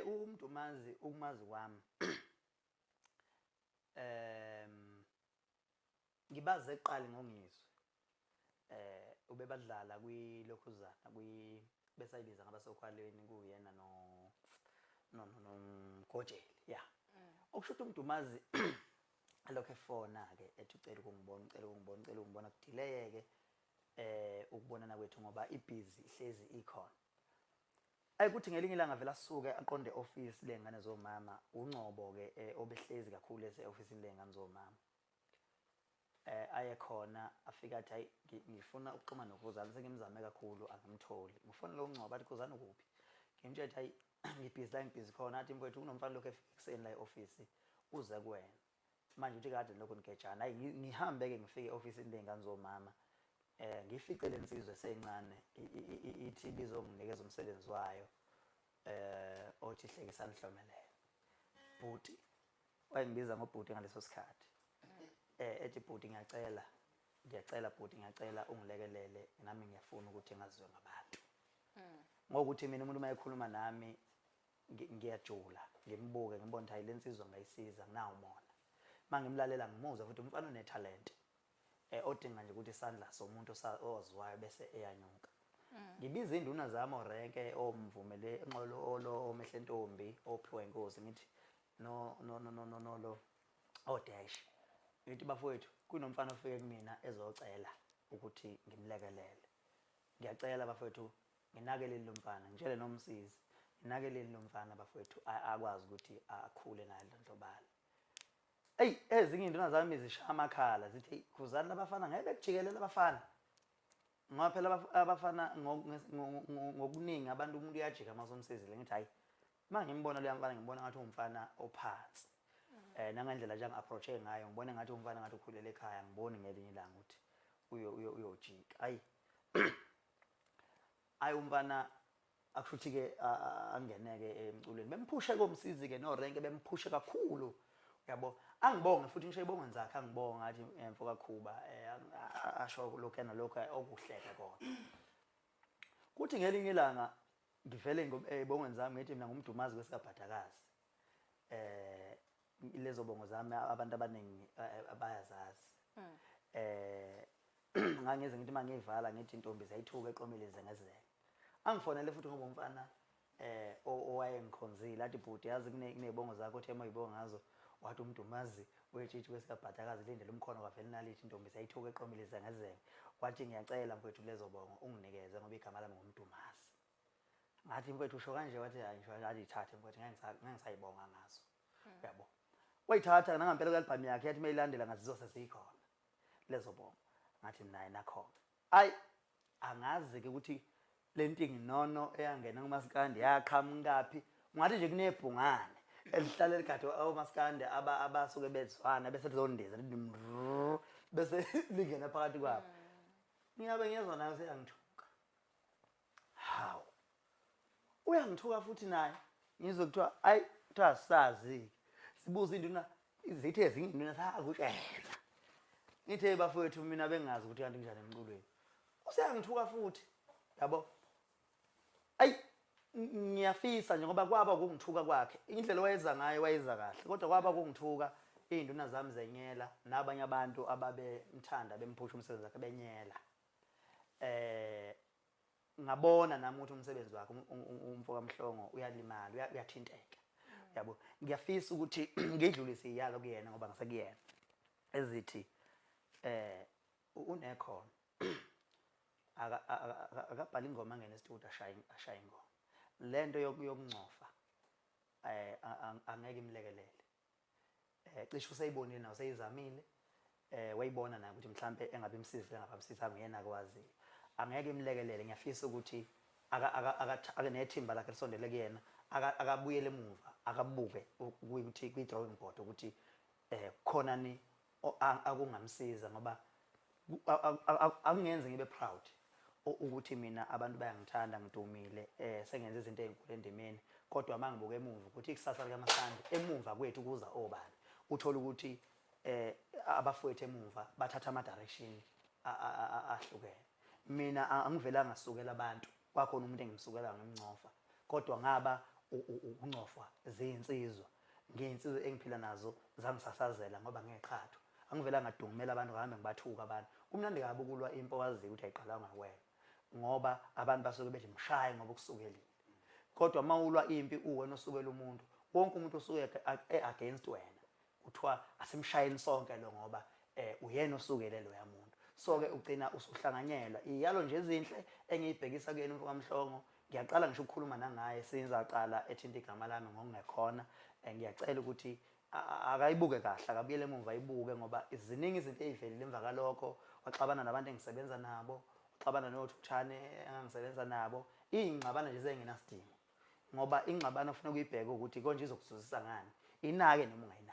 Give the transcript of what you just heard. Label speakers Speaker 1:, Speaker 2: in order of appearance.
Speaker 1: UMdumazi ukumazi kwami ngibaze kuqala ngoNgizwe. Ubebadlala kwilokhuzana kwi besayibiza ngabasokhwaleni kuyena no no no noMgojeli ya. Okusho ukuthi uMdumazi alokhu efona-ke ethi ucela ukungibona, ucela ukungibona, ucela ukungibona, kudileyeke ukubonana kwethu ngoba ibhizi ihlezi ikhona. Ayi kuthi ngelinye ilanga vele asuke aqonde office lengane zomama uNgcobo ke obehlezi kakhulu ese office lengane zomama. Aye khona afika athi hayi ngifuna ukuxhuma noKhuzani sengimzame kakhulu angimtholi. Ngifona lo Ngcobo athi Khuzani ukuphi? Ngimtshela hayi ngibhizi la ngibhizi khona athi mfowethu kunomfana lokho efika ekuseni la e-office uze kuwena. Manje uthi kade lokho nigejana hayi ngihambe ke ngifike e-ofisini ley'ngane zomama ngifice le nsizwa esencane ithi ibizonginikeza umsebenzi wayo othi Hlekisani Hlomelela. Bhuti wayengibiza ngobhuti ngaleso sikhathi ethi bhuti ngiyacela, ngiyacela bhuti ngiyacela ungilekelele nami ngiyafuna ukuthi ngaziwe ngabantu. Ngokuthi mina umuntu uma ekhuluma nami ngiyajula ngimbuke ngibone ukuthi hayi le nsizwa ngayisiza nginawo umona. Uma ngimlalela ngimuzwa futhi umfana unethalente odinga nje ukuthi isandla somuntu owaziwayo bese eyanyuka. Ngibiza induna zami orenke omvumele enxolo olo omehle ntombi ophiwa inkosi ngithi no no no no no no lo odash ngithi bafowethu kunomfana ofike kumina ezocela ukuthi ngimlekelele. Ngiyacela bafowethu nginakelele lo mfana, ngitshele nomsizi nginakelele lo mfana bafowethu akwazi ukuthi akhule naye dlondlobala. Eyi ezinye induna zami zishaya amakhala zithi hey Khuzani labafana ngeke bekujikelela abafana. Ngoba phela abafana ngokuningi abantu umuntu uyajika uma usumsizile ngithi hayi uma ngimbona loya mfana ngibona ngathi uwumfana ophansi. Nangendlela nje angi-approach-e ngayo ngibona ngathi umfana ngathi ukhulele ekhaya ngiboni ngelinye ilanga ukuthi uyojika. Ayi ayi umfana akusho ukuthi-ke angeneke emculweni bemphushe komsizi-ke norenke bemphushe kakhulu uyabo. Angibonge futhi ngisho ibongweni zakhe angibonge ngathi mfo kaKhuba asho lokhu nalokhu okuhleke kona. Kuthi ngelinye ilanga ngivele ebongweni zami ngithi mina ngumdumazi kwesikabhadakazi. Lezo bongo zami abantu abaningi bayazazi. Ngangize ngithi mangiyivala ngithi intombi zayithuka eqomile zengezele. Angifonele futhi ngoba umfana owayengikhonzile athi bhuti yazi kunezibongo zakho othe mayibonga ngazo wathi umdumazi wetshitshi kwesikabhadakazi lindele umkhono kwavela nalithi intombi zayithuka eqomile zengezele. Wathi ngiyacela mfowethu lezo bongo unginikeze ngoba igama lami ngumdumazi. Ngathi mfowethu usho kanje wathi hayi ngisho ngathi ithathe mfowethu ngeke ngisayibonga ngazo. Uyabo. Wayithatha nangampela ku-album yakhe yathi mayilandela ngazizwa sezikhona lezo bongo. Ngathi naye nakhona. Ayi angazi ke ukuthi le ntinginono eyangena kumaskandi yaqhamukaphi ungathi nje kunebhungane elihlale ligade omaskandi abasuke bezwana bese lizondiza bese lingena phakathi kwabo. Ngiyabe ngiyezwa nayo seyangithuka. Hawu. Uyangithuka futhi naye. Ngizwe kuthiwa ayi kuthiwa asisazi. Sibuza induna zithi ezinye induna sakutshela. Ngithe bafowethu mina bengazi ukuthi kanti kunjani emculweni. Useyangithuka futhi. Yabo. Ayi ngiyafisa nje ngoba kwaba ukungithuka kwakhe. Indlela wayeza ngayo wayeza kahle kodwa kwaba ukungithuka izinduna zami zenyela nabanye abantu ababemthanda bemphusha umsebenzi wakhe benyela. Ngabona nami ukuthi umsebenzi wakhe umfo kaMhlongo uyalimala uyathinteka. Yabo ngiyafisa ukuthi ngidlulise iyalo kuyena ngoba ngisekuyena ezithi unekhono akabhala ingoma angene e-studio ashaye ingoma. Lento yokuncofa angeke imlekelele. Cishe useyibonile nawe useyizamile wayibona naye ukuthi mhlambe engabe imsizile engabe amsiza nguyena akwaziyo. Angeke imlekelele ngiyafisa ukuthi aka nethimba lakhe lisondele kuyena akabuyele emuva akabuke ukuthi kwi drawing board ukuthi khona ni akungamsiza ngoba akungenzi ngibe proud ukuthi mina abantu bayangithanda ngidumile sengenza izinto ezinkulu endimeni kodwa mangibuka emuva ukuthi ikusasa likaMaskandi emuva kwethu kuza obani uthola ukuthi abafowethu emuva bathatha ama direction ahlukene. Mina angivelanga ngasukela abantu kwakhona umuntu engimsukela ngimncofa kodwa ngaba Ukuncofwa zinsizwa ngezinsizwa engiphila nazo zangisasazela ngoba ngeqhatho angivela ngadungumela abantu, ngahambe ngibathuka abantu. Kumnandi kabi ukulwa impi owaziyo ukuthi ayiqalanga wena, ngoba abantu basuke bethi mshaye ngoba ukusukelile. Kodwa uma ulwa impi uwena osukela umuntu, wonke umuntu osuke e-against wena kuthiwa asimshayeni sonke lo, ngoba uyena osukele loya muntu. So ke ugcina usuhlanganyelwa iyalo nje ezinhle engiyibhekisa kuyena umfo kaMhlongo. Ngiyaqala ngisho ukukhuluma nangaye sinzaqala ethinta igama lami ngokungekhona. Ngiyacela ukuthi akayibuke kahle, akabuyele emuva ayibuke, ngoba ziningi izinto ey'velile emva kalokho. Waxabana nabantu engisebenza nabo, waxabana nothuthane engangisebenza nabo, iy'ngxabano nje zengenasidingo, ngoba ingxabano kufuneka uyibheke ukuthi konje izokuzuzisa ngani, inake noma ungayinaki.